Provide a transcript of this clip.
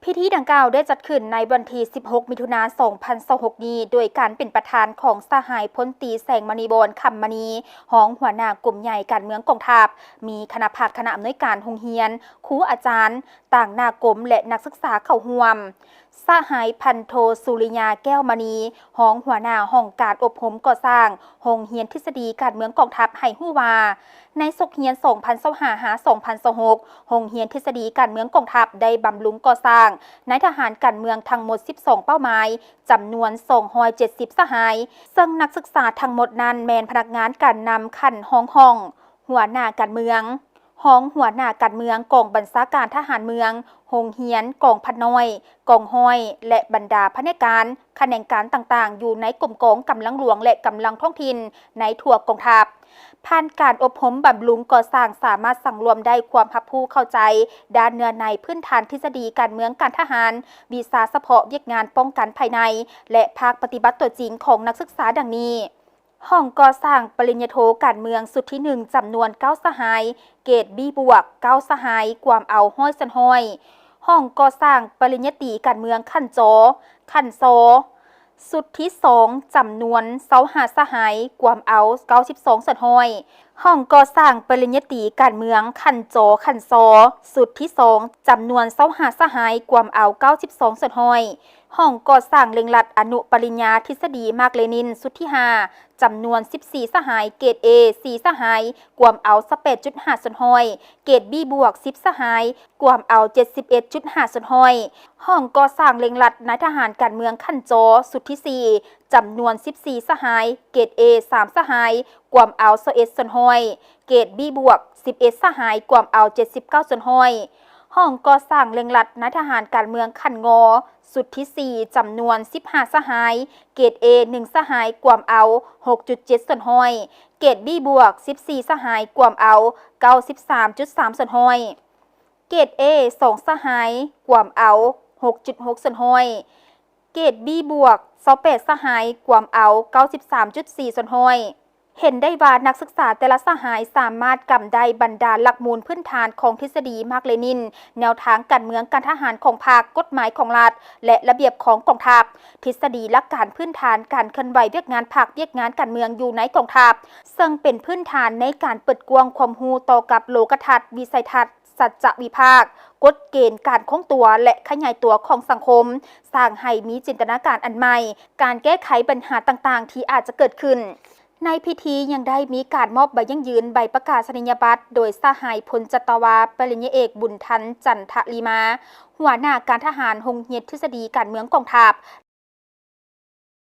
ພິທີດັ່ງກ່າວໄດ້ຈັດຂຶ້ນໃນວັນທີສິບຫົກ ມິຖຸນາ ສອງພັນຊາວຫົກນີ້ ໂດຍການເປັນປະທານຂອງສະຫາຍພົນຕີ ແສງມະນີ ບອນຄຳມະນີ ຮອງຫົວໜ້າກົມໃຫຍ່ການເມືອງກອງທັບ, ມີຄະນະພັກ, ຄະນະອຳນວຍການໂຮງຮຽນ, ຄູອາຈານ, ຕາງໜ້າກົມ ແລະ ນັກສຶກສາເຂົ້າຮ່ວມ. ສະຫາຍພັນໂທ ສຸລິຍາ ແກ້ວມະນີ ຮອງຫົວໜ້າຫ້ອງການອົບຮົມກໍ່ສ້າງໂຮງຮຽນທິດສະດີການເມືອງກອງທັບ ໃຫ້ຮູ້ວ່າ ໃນສົກຮຽນ ສອງພັນຊາວຫ້າ ຫາ ສອງພັນຊາວຫົກ ໂຮງຮຽນທິດສະດີການເມືອງກອງທັບ ໄດ້ບຳລຸງກໍ່ສ້າງນາຍທະຫານການເມືອງທັງໝົດ ສິບສອງເປົ້າໝາຍ, ຈຳນວນ ສອງຮ້ອຍເຈັດສິບສະຫາຍ, ເຊິ່ງນັກສຶກສາທັງໝົດນັ້ນແມ່ນພະນັກງານການນຳຂັ້ນຮອງຫ້ອງ, ຫົວໜ້າການເມືອງ, ຮອງຫົວໜ້າການເມືອງ, ກອງບັນຊາການທະຫານເມືອງ, ໂຮງຮຽນ, ກອງພັນນ້ອຍ, ກອງຮ້ອຍ ແລະ ບັນດາພະແນກການ, ຂະແໜງການຕ່າງໆ ຢູ່ໃນກົມກອງກຳລັງຫຼວງ ແລະ ກຳລັງທ້ອງຖິ່ນໃນທົ່ວກອງທັບ. ຜ່ານການອົບຮົມບຳລຸງກໍ່ສ້າງ ສາມາດສັງລວມໄດ້ຄວາມຮັບຮູ້ເຂົ້າໃຈດ້ານເນື້ອໃນພື້ນຖານທິດສະດີການເມືອງການທະຫານ, ວິຊາສະເພາະວຽກງານປ້ອງກັນພາຍໃນ ແລະ ພາກປະຕິບັດຕົວຈິງຂອງນັກສຶກສາດັ່ງນີ້. ຫ້ອງກໍ່ສ້າງປະລິນຍາໂທການເມືອງຊຸດທີໜຶ່ງ ຈຳນວນເກົ້າສະຫາຍ, ເກຣດ B ບວກ ເກົ້າສະຫາຍ, ກວມເອົາຮ້ອຍສ່ວນຮ້ອຍ. ຫ້ອງກໍ່ສ້າງປະລິນຍາຕີການເມືອງຂັ້ນ ຈ, ຂັ້ນ ຊ, ຊຸດທີສອງ ຈຳນວນຊາວຫ້າສະຫາຍ, ກວມເອົາເກົ້າສິບສອງສ່ວນຮ້ອຍ. ຫ້ອງກໍ່ສ້າງປະລິນຍາຕີການເມືອງຂັ້ນ ຈ, ຂັ້ນ ຊ, ຊຸດທີສອງ ຈຳນວນຊາວຫ້າສະຫາຍ, ກວມເອົາເກົ້າສິບສອງສ່ວນຮ້ອຍ. ຫ້ອງກໍ່ສ້າງເລັ່ງລັດອະນຸປະລິນຍາທິດສະດີມາກເລນິນ ຊຸດທີຫ້າ ຈຳນວນສິບສີ່ສະຫາຍ, ເກຣດ A ສີ່ສະຫາຍ, ກວມເອົາຊາວແປດຈຸດຫ້າສ່ວນຮ້ອຍ, ເກຣດ B ບວກ ສິບສະຫາຍ, ກວມເອົາເຈັດສິບເອັດຈຸດຫ້າສ່ວນຮ້ອຍ. ຫ້ອງກໍ່ສ້າງເລັ່ງລັດນາຍທະຫານການເມືອງຂັ້ນ ຈ, ຊຸດທີສີ່ ຈຳນວນສິບສີ່ສະຫາຍ, ເກຣດ A ສາມສະຫາຍ, ກວມເອົາຊາວເອັດສ່ວນຮ້ອຍ, ເກຣດ B ບວກ ສິບເອັດສະຫາຍ, ກວມເອົາເຈັດສິບເກົ້າສ່ວນຮ້ອຍ. ຫ້ອງກໍ່ສ້າງເລັ່ງລັດນາຍທະຫານການເມືອງຂັ້ນ ງ, ຊຸດທີສີ່ ຈຳນວນສິບຫ້າສະຫາຍ, ເກຣດ A ໜຶ່ງສະຫາຍ, ກວມເອົາຫົກຈຸດເຈັດສ່ວນຮ້ອຍ, ເກຣດ B ບວກ ສິບສີ່ສະຫາຍ, ກວມເອົາເກົ້າສິບສາມຈຸດສາມສ່ວນຮ້ອຍ, ເກຣດ A ສອງສະຫາຍ, ກວມເອົາຫົກຈຸດຫົກສ່ວນຮ້ອຍ, ເກຣດ B ບວກ ຊາວແປດສະຫາຍ, ກວມເອົາເກົ້າສິບສາມຈຸດສີ່ສ່ວນຮ້ອຍ. ເຫັນໄດ້ວ່ານັກສຶກສາແຕ່ລະສະຫາຍສາມາດກຳໄດ້ບັນດາຫຼັກມູນພື້ນຖານຂອງທິດສະດີມາກເລນິນ, ແນວທາງການເມືອງການທະຫານຂອງພັກ, ກົດໝາຍຂອງລັດ ແລະ ລະບຽບຂອງກອງທັບ, ທິດສະດີຫຼັກການພື້ນຖານການເຄື່ອນໄຫວວຽກງານພັກ, ວຽກງານການເມືອງຢູ່ໃນກອງທັບ, ເຊິ່ງເປັນພື້ນຖານໃນການເປີດກວ້າງຄວາມຮູ້ຕໍ່ກັບໂລກະທັດ, ວິໄສທັດ, ສັດຈະວິພາກ, ກົດເກນການຄົງຕົວ ແລະ ຂະຫຍາຍຕົວຂອງສັງຄົມ, ສ້າງໃຫ້ມີຈິນຕະນາການອັນໃໝ່, ການແກ້ໄຂບັນຫາຕ່າງໆທີ່ອາດຈະເກີດຂຶ້ນ. ໃນພິທີຍັງໄດ້ມີການມອບໃບຢັ້ງຢືນ, ໃບປະກາສະນີຍະບັດ ໂດຍສະຫາຍພົນຈັດຕະວາ ປະລິນຍາເອກ ບຸນທັນ ຈັນທະລີມາ, ຫົວໜ້າການທະຫານໂຮງຮຽນທິດສະດີການເມືອງກອງທັບ,